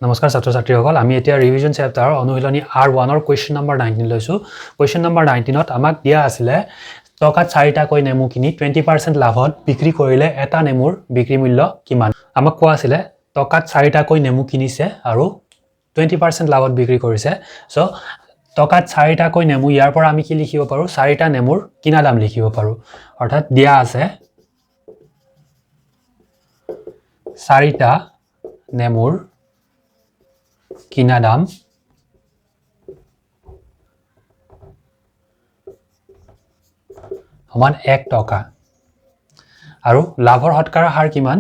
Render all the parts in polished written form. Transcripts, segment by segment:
নমস্কাৰ ছাত্ৰ ছাত্ৰীসকল, আমি এতিয়া ৰিভিজন চেপ্টাৰৰ অনুশীলনী R1ৰ কুৱেশ্যন নম্বৰ 19 লৈছোঁ। কুৱেশ্যন নম্বৰ 19ত আমাক দিয়া আছিলে টকাত চাৰিটাকৈ নেমু কিনি 20% লাভত বিক্ৰী কৰিলে এটা নেমুৰ বিক্ৰী মূল্য কিমান। আমাক কোৱা আছিলে টকাত চাৰিটাকৈ নেমু কিনিছে আৰু 20% লাভত বিক্ৰী কৰিছে। চ' টকাত চাৰিটাকৈ নেমু, ইয়াৰ পৰা আমি কি লিখিব পাৰোঁ? চাৰিটা নেমুৰ কিনা দাম লিখিব পাৰোঁ। অৰ্থাৎ দিয়া আছে চাৰিটা নেমুৰ কিনা দাম সমান 1 টকা আৰু লাভৰ শতকৰা হাৰ কিমান?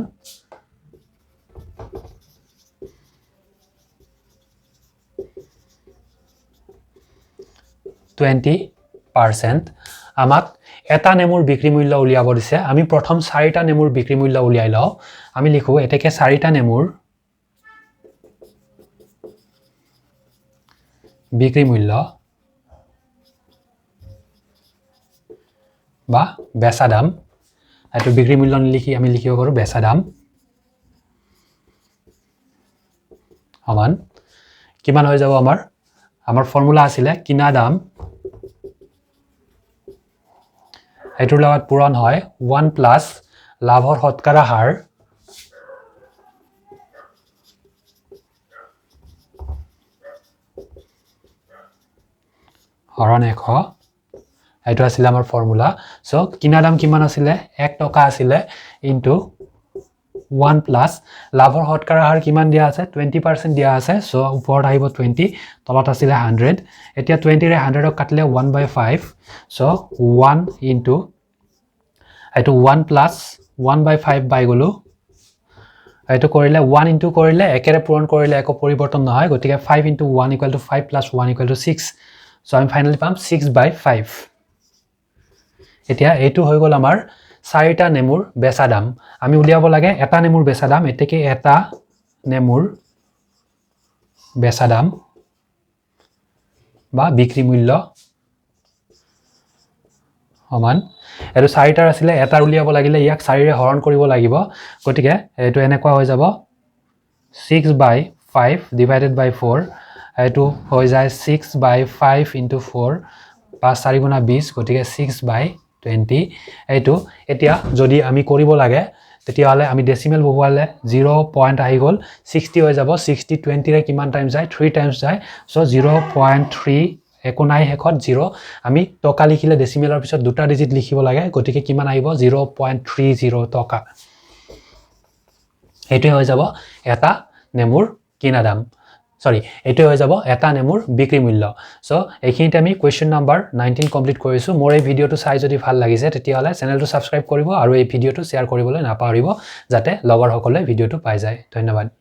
20%। আমাক এটা নেমুৰ বিক্ৰী মূল্য উলিয়াব দিছে। আমি প্ৰথম চাৰিটা নেমুৰ বিক্ৰী মূল্য উলিয়াই লওঁ। আমি লিখোঁ এতেকে চাৰিটা নেমুৰ বিক্ৰী মূল্য বা বেচা দাম, এইটো বিক্ৰী মূল্য নিলিখি আমি লিখিব পাৰোঁ বেচা দাম সমান কিমান হৈ যাব? আমাৰ ফৰ্মুলা আছিলে কিনা দাম, সেইটোৰ লগত পূৰণ হয় 1 প্লাছ লাভৰ শতকৰা হাৰ হৰণ 100। এইটো আছিলে আমাৰ ফৰ্মুলা। চ' কিনা দাম কিমান আছিলে? 1 টকা আছিলে ইনটু 1 প্লাছ লাভৰ শতকৰা হাৰ কিমান দিয়া আছে? 20% দিয়া আছে। চ' ওপৰত আহিব 20, তলত আছিলে 100। এতিয়া 20ৰে 100ক কাটিলে 1/5। চ' 1 ইনটু এইটো 1 প্লাছ 1/5 পাই গ'লোঁ। এইটো কৰিলে 1 ইনটু কৰিলে একেৰে পূৰণ কৰিলে একো পৰিৱৰ্তন নহয়, গতিকে 5 into 1 equal to 5 plus 1 equal to 6। চ' আমি ফাইনেলি পাম 6/5। এতিয়া এইটো হৈ গ'ল আমাৰ চাৰিটা নেমুৰ বেচা দাম। আমি উলিয়াব লাগে এটা নেমুৰ বেচা দাম। এতেকে এটা নেমুৰ বেচা দাম বা বিক্ৰী মূল্য সমান, এইটো চাৰিটাৰ আছিলে, এটাৰ উলিয়াব লাগিলে ইয়াক চাৰিৰে হৰণ কৰিব লাগিব। গতিকে এইটো এনেকুৱা হৈ যাব 6/5 ডিভাইডেড বাই 4, এইটো হৈ যায় 6/5 ইনটু 4, পাঁচ চাৰি গুণা 20, গতিকে 6/20। এইটো এতিয়া যদি আমি কৰিব লাগে তেতিয়াহ'লে আমি ডেচিমেল বহুৱালে জিৰ' পইণ্ট আহি গ'ল, 60 হৈ যাব। 60 টুৱেণ্টিৰে কিমান টাইম যায়? 3 টাইমছ যায়। চ' 0.3, একো নাই শেষত জিৰ'। আমি টকা লিখিলে ডেচিমেলৰ পিছত দুটা ডিজিট লিখিব লাগে, গতিকে কিমান আহিব? 0.30 টকা। সেইটোৱে হৈ যাব এটা নেমুৰ কিনা দাম, চৰি, এইটোৱে হৈ যাব এটা নেমুৰ বিক্ৰী মূল্য। চ' এইখিনিতে আমি কুৱেশ্যন নাম্বাৰ 19 কমপ্লিট কৰিছোঁ। মোৰ এই ভিডিঅ'টো চাই যদি ভাল লাগিছে তেতিয়াহ'লে চেনেলটো ছাবস্ক্ৰাইব কৰিব আৰু এই ভিডিঅ'টো শ্বেয়াৰ কৰিবলৈ নাপাহৰিব, যাতে লগৰসকলে ভিডিঅ'টো পাই যায়। ধন্যবাদ।